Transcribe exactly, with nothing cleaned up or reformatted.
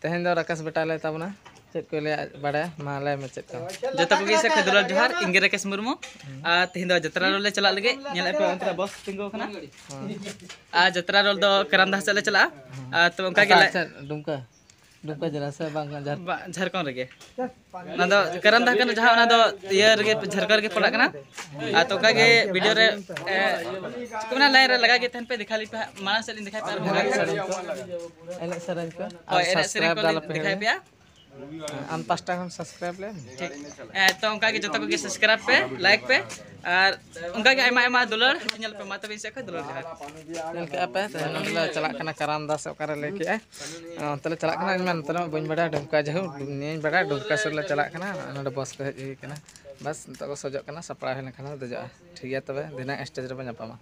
ᱛᱮᱦᱮᱧ ᱫᱚ ᱨᱟᱠᱮᱥ ᱵᱮᱴᱟ ᱞᱟᱹᱭ ᱛᱟᱵᱚᱱᱟ, ᱪᱮᱫ ᱠᱚ ᱞᱟᱹᱭᱟ ᱵᱟᱲᱟᱭᱟ? ᱢᱟ ᱞᱟᱹᱭ ᱢᱮ ᱪᱮᱫ ᱠᱚ᱾ ᱡᱚᱛᱚ ᱠᱚᱜᱮ ᱥᱮᱫ ᱠᱷᱚᱱ ᱫᱩᱞᱟᱹᱲ ᱡᱚᱦᱟᱨ, ᱤᱧ ᱜᱮ ᱨᱟᱠᱮᱥ ᱢᱩᱨᱢᱩ᱾ ᱟᱨ ᱛᱮᱦᱮᱧ ᱫᱚ ᱡᱟᱛᱨᱟ ᱨᱳᱞ ᱞᱮ ᱪᱟᱞᱟᱜ ᱞᱟᱹᱜᱤᱫ᱾ ᱧᱮᱞᱮᱫ ᱯᱮ ᱚᱱᱛᱮ ᱨᱮ ᱵᱚᱥ ᱛᱤᱸᱜᱩ ᱟᱠᱟᱱᱟ᱾ ᱟᱨ ᱡᱟᱛᱨᱟ ᱨᱳᱞ ᱫᱚ ᱠᱟᱨᱟᱢ ᱫᱟᱦᱟ ᱥᱮᱫ ᱞᱮ ᱪᱟᱞᱟᱜᱼᱟ᱾ ᱟᱨ ᱛᱚ ᱚᱱᱠᱟ ᱜᱮ ᱟᱪᱪᱷᱟ, ᱞᱮ- ᱟᱪᱪᱷᱟ, ᱰᱩᱢᱠᱟ, ᱰᱩᱢᱠᱟ ᱡᱮᱞᱟ ᱥᱮ ᱵᱟᱝ ᱡᱷᱟᱲ- ᱵᱟ- ᱡᱷᱟᱲᱠᱷᱚᱸᱰ ᱨᱮᱜᱮ᱾ ᱚᱱᱟ ᱫᱚ ᱠᱟᱨᱟᱢ ᱫᱟᱦᱟ ᱠᱟᱱᱟ, ᱡᱟᱦᱟᱸ ᱚᱱᱟ ᱫᱚ ᱤᱭᱟᱹ ᱨᱮᱜᱮ, ᱡᱷᱟᱲᱠᱷᱚᱸᱰ ᱨᱮᱜᱮ ᱯᱟᱲᱟᱜ ᱠᱟᱱᱟ᱾ ᱟᱨ ᱛᱚ ᱚᱱᱠᱟ ᱜᱮ ᱵᱷᱤᱰᱤᱭᱳ ᱨᱮ, ᱮ, ᱪᱮᱫ ᱠᱚ ᱢᱮᱱᱟ, ᱞᱟᱭᱤᱱ ᱨᱮ ᱞᱟᱜᱟ ᱜᱮ ᱛᱟᱦᱮᱱ ᱯᱮ, ᱫᱮᱠᱷᱟᱣ ᱞᱤᱧ ᱯᱮ ᱦᱟᱸᱜ, ᱢᱟᱲᱟᱝ ᱥᱮᱫ ᱞᱤᱧ ᱫᱮᱠᱷᱟᱣ ᱯᱮ ᱟᱨ ᱮᱱᱮᱡ ᱥᱮᱨᱮᱧ ᱠᱚ, ᱮᱱᱮᱡ ᱥᱮᱨᱮᱧ ᱠᱚ ᱟᱨ ᱦᱳᱭ, ᱮᱱᱮᱡ ᱥᱮᱨᱮᱧ subscribe ᱠᱚ ᱫᱟᱞᱮ ᱞᱤᱧ ᱯᱮ ᱫᱮᱠᱷᱟᱣ ᱦᱤᱲᱤᱧ᱾ ᱯᱮᱭᱟ᱾ ᱟᱢ ᱯᱟᱥᱴᱟ ᱠᱷᱚᱱ subscribe ᱞᱮ᱾ ᱴᱷᱤᱠ᱾ ᱮ, ᱛᱚ ᱚᱱᱠᱟ ᱜᱮ ᱡᱚᱛᱚ ᱠᱚᱜᱮ subscribe ᱯᱮ, like ᱯᱮ, ᱟᱨ ᱚᱱᱠᱟ ᱜᱮ ᱟᱭᱢᱟ ᱟᱭᱢᱟ ᱫᱩᱞᱟᱹᱲ ᱧᱮᱞ ᱯᱮ᱾ ᱢᱟ ᱛᱚᱵᱮ ᱤᱧ ᱥᱮᱫ ᱠᱷᱚᱱ ᱫᱩᱞᱟᱹᱲ ᱡᱚᱦᱟᱨ᱾ ᱧᱮᱞ ᱠᱮᱜᱼᱟ ᱯᱮ, ᱛᱮᱦᱮᱧ ᱱᱚᱸᱰᱮ ᱞᱮ ᱪᱟᱞᱟᱜ ᱠᱟᱱᱟ ᱠᱟᱨᱟᱢ ᱫᱟᱥ ᱚᱠᱟᱨᱮ ᱞᱟᱹᱭ ᱠᱮᱜᱼᱟ᱾ ᱚᱱᱛᱮ ᱞᱮ ᱪᱟᱞᱟᱜ ᱠᱟᱱᱟ, ᱤᱧ ᱢᱟ ᱱᱚᱛᱮ ᱨᱮᱢᱟ ᱵᱟᱹᱧ ᱵᱟᱲᱟᱭᱟ, ᱰᱩᱢᱠᱟ ᱡᱟᱦᱳᱠ, ᱱᱤᱭᱟᱹᱧ ᱵᱟᱲᱟᱭᱟ, ᱰᱩᱢᱠᱟ ᱥᱩᱨ ᱞᱮ ᱪᱟᱞᱟᱜ ᱠᱟᱱᱟ᱾ ᱱᱚᱸᱰᱮ ᱵᱚᱥ ᱠᱚ ᱦᱮᱡ ᱦᱩᱭ ᱠᱟᱱᱟ᱾ ᱵᱟᱥ, ᱱᱤᱛᱚᱜ ᱠᱚ ᱥᱚᱡᱚᱜ ᱠᱟᱱᱟ, ᱥᱟᱯᱲᱟᱣ ᱦᱩᱭ ᱞᱮᱱᱠᱷᱟᱱ ᱞᱮ ᱫᱮᱡᱚᱜᱼᱟ᱾ ᱴᱷᱤᱠ ᱜᱮᱭᱟ, ᱛᱚᱵᱮ ᱫᱷᱤᱱᱟᱹᱝ ᱥᱴᱮᱡᱽ ᱨᱮᱵᱚᱱ ᱧᱟᱯᱟᱢᱟ᱾